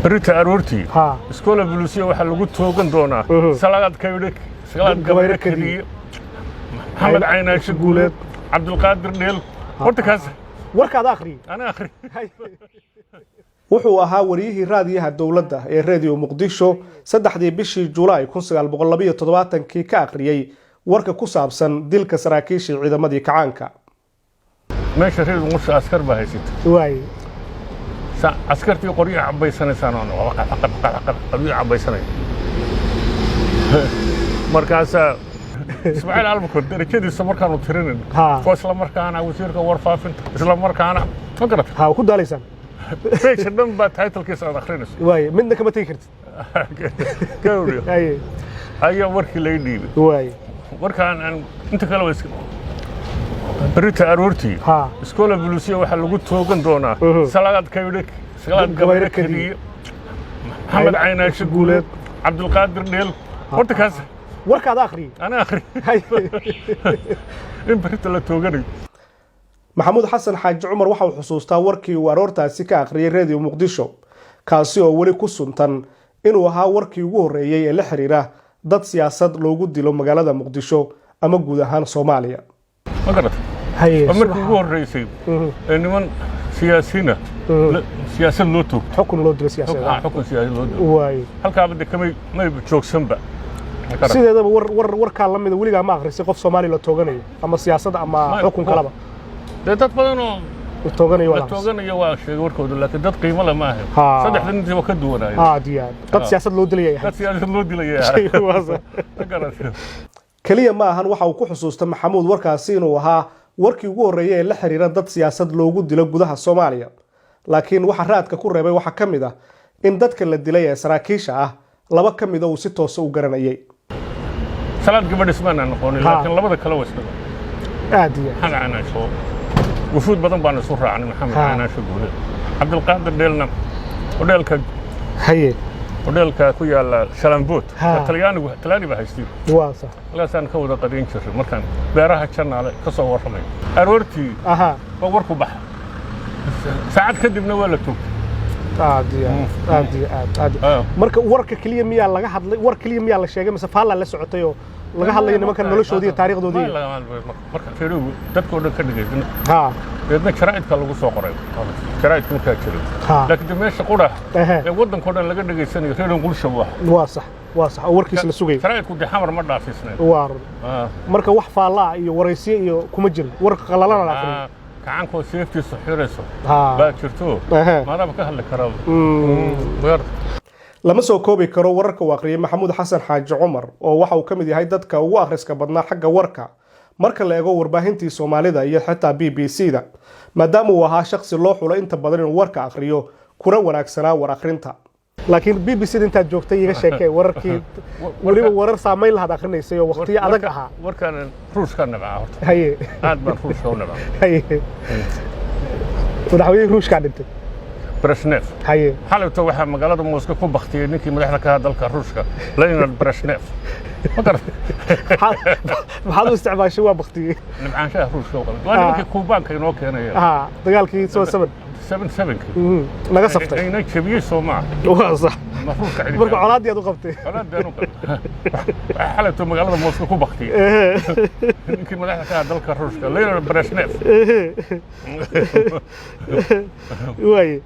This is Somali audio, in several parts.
Berrita aroortii Iskoola Buluusiya waxaa lagu toogan doonaa Salaad Kaydhe, Salaad Gabayre Kadiye, Maxamed Caynaashe Guuleed, Cabdulqaadir Dheel. Horta kaas Warkaad akhriyey? Ana akhri. Wuxuu ahaa wariyihii raadiyaha dowladda ee Reediyo Muqdisho 3dii bishii Julaay 1972kii ka akhriyey warka ku saabsan dilka saraakiishii ciidamadii kacaanka. Meesha Reer Muqdisho askar baa haysata. Askartii qoryo cabaysanaysaan, qoryo cabaysanaya. Markaasaa Ismaaciil Albakor darajadiisa markaanu tirinin oo isla markaana wasiirka warfaafinta, isla markaana, ma garata? Ha, ku daalaysaan. Page dhan baa title-kiisa aad akhrinayso. Waaye, midna kama tegi kartid. Gawri. Ayaa warkii laga dhiibay. Warkaan aan inta kale waa iska berrita aroortii Iskoola Buluusiya waxaa lagu toogan doonaa Salaad Kaydhe, Salaad Gabayre Kadiye, Maxamed Caynaashe Guuleed, Cabdulqaadir Dheel. Horta kaas Warkaad akhriyey? Ana akhri in berrita la tooganayo. Maxamuud Xasan Xaaji Cumar waxa uu xusuustaa warkii uu aroortaasi ka akhriyey Reediyo Muqdisho, kaasi oo weli ku suntan inuu ahaa warkii ugu horreeyey ee la xiriira dad siyaasad loogu dilo magaalada Muqdisho ama guud ahaan Soomaaliya. Ma garata? Waa markii ugu horreysay ee niman siyaasiina siyaasad loo toogto. Xukun loo dilo siyaasadeed. Xukun siyaasad loo dilo. Halkaaba de kamay may joogsanba. Ma garata? Sideedaba war warkaa la mida weligaa ma akhrisay, qof Soomaali la tooganayo ama siyaasad ama xukun kalaba? Dee dad badan oo la tooganayo waa la la akhrisay. Tooganayo waa sheegay warkooda, laakiin dad qiimo le ma ahayn. Saddexda nintii waa ka duwanaayo. Aad iyo aad, dad siyaasad loo dilaya Dad siyaasad loo dilaya. Waa. Ma garata? Keliya ma ahan waxa uu ku xusuusta Maxamuud warkaasi inuu ahaa warkii ugu horreeyay ee la xiriira dad siyaasad loogu dilo gudaha Soomaaliya, laakiin waxa raadka ku reebay waxaa ka mid ah in dadka la dilay ee saraakiisha ah laba ka mida uu si toosa u garanayay. Salaad gabadh ismaanaan noqonin, laakiin labada kale waa isdhago. Aad iyo Maxamed Canaasho wufuud badan baan isu raacnay, Maxamed Canaasho Guuleed, Cabdilqaadir Dheelna hodheelka hodheelka ku yaala Shalambood. Talyaanigu, Talyaani baa haystay. Waa sax. Halkaasaan ka wada qadayn jirray markaan beeraha Jannaale ka soo warramay aroortii. Waa warku baxa, saacad kadibna waa la toogtay. Aad iyo aad, aad iyo aad, aad. Marka warka keliya miyaa laga hadlay, war keliya miyaa la sheegay, mise faallaa la socotay oo laga hadlayo nimankan noloshoodii iyo taariikhdoodii? Marka reergu dadkoo dhan ka dhegaysan, deedna jaraa'idka lagu soo qoray, jaraa'idka markaa jiray. Laakiin de meesha qura ee waddankao dhan laga dhegaysanayo Reer Qulsha waa. Waa sax, waa sax, oo warkiisa la sugayay. Jaraa'idku de Xamar ma dhaafisnayn. Waa run. Marka wax faallaa iyo waraysiyo iyo kuma jirin, war qalalana la akhriyay. Gacankoo seeftiisu xirayso baa jirto. Maadaama ka hadli karaa. Lama soo koobi karo wararka uu akhriyay Maxamuud Xasan Xaaji Cumar, oo waxa uu ka mid yahay dadka ugu akhriska badnaa xagga warka marka la eego warbaahintii Soomaalida iyo xitaa BBC da, maadaama uu ahaa shakhsi loo xulo inta badan inuu warka akhriyo, kuna wanaagsanaa war akhrinta. Laakiin BBC da intaad joogtay iiga sheekee wararkii, weliba warar saamayn lahaad akhrinaysay oo waqtiyo adag ahaa. Warkaan Ruushka nabcaa horta. Aad baan Ruushka u nabcaa. Haye, madaxweynihii Ruushkaa dhintay. Brezhnev. Xalayto waxaa magaalada Moscow ku baktiyey ninkii madaxda ka ahaa dalka Ruushka, Leonid Brezhnev, ma garat? Maxaad u isticmaashay waa baktiyey? Nibcaanshaha Ruushka u qabay waa nimankii Kuubaanka inoo keenaya. Dagaalkii 77. 77-kii. Naga saftay. Ayna jebiyey, soo maaha? Waa sax. Ma Ruushka cidi. Marka colaaddii aad u qabtay. Colaadaan u qabtay. Waxaa xalayto magaalada Moscow ku baktiyey ninkii madaxda ka ahaa dalka Ruushka, Leonid Brezhnev. Waaye,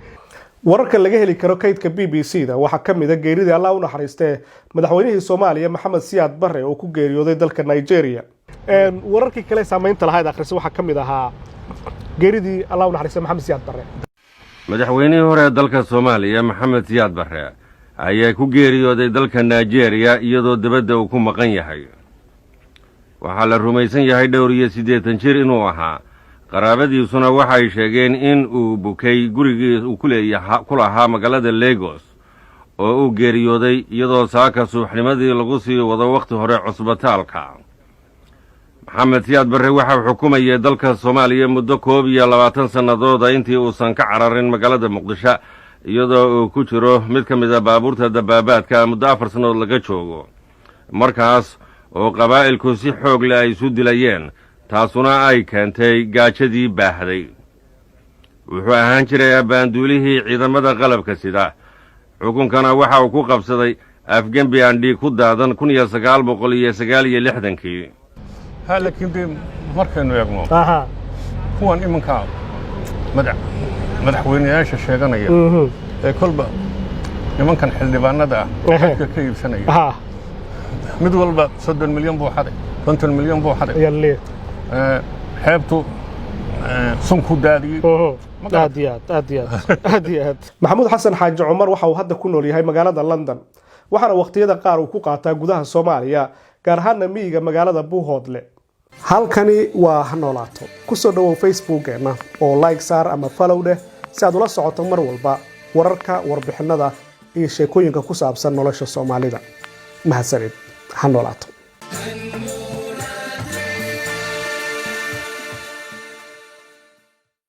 wararka laga heli karo kaydka BBC da waxaa ka mid a geeridii, Allah u naxariistee, madaxweynihii Soomaaliya Maxamed Siyaad Barre oo ku geeriyooday dalka Nigeria. Wararkii kale saamaynta lahayd akhrisay waxaa ka mid ahaa geeridii, Allah u naxariistee, Maxamed Siyaad Barre. Madaxweynihii hore ee dalka Soomaaliya Maxamed Siyaad Barre ayaa ku geeriyooday dalka Nigeria iyadoo dibadda uu ku maqan yahay. Waxaa la rumaysan yahay dhowr iyo 80 jir inuu ahaa. Qaraabadiisuna waxay sheegeen in uu bukay gurigii uu ku lahaa magaalada Lagos oo uu geeriyooday, iyadoo saaka subaxnimadii lagu sii wado wakhti hore cusbitaalka. Maxamed Siyaad Barre waxau xukumayay dalka Soomaaliya muddo 21 sannadooda intii uusan ka cararin magaalada Muqdisho iyadoo uu ku jiro mid ka mid a baabuurta dabaabaadka muddo 4 sannadood laga joogo, markaas oo qabaa'ilku si xoog leh ay isu dilayeen, taasuna ay keentay gaajadii baahday. Wuxuu ahaan jiray abbaanduulihii ciidamada qalabka sida. Xukunkana waxa uu ku qabsaday afgembi aan dhiig ku daadan 1969-kii. Ha, laakiin dee markaynu eegno kuwan iminka madaxweyneyaasha sheeganaya ee kolba nimankan xildhibaanada ah dadka ka iibsanaya, mid walba 30 milyan buu xaday, 50 milyan buu xaday. Ayaa leeyahay. Xeebtu sunku daadiyey. Aad iyo aad, aad iyo aad, aad iyo aad. Maxamuud Xasan Xaaji Cumar waxa uu hadda ku nool yahay magaalada London, waxaana wakhtiyada qaar uu ku qaataa gudaha Soomaaliya, gaar ahaana miyiga magaalada Buuhoodle. Halkani waa Ha Noolaato. Kusoo dhowow Facebookeenna oo like saar ama follow dheh si aad ula socoto mar walba wararka, warbixinada iyo sheekooyinka ku saabsan nolosha Soomaalida. Mahadsanid. Ha noolaato.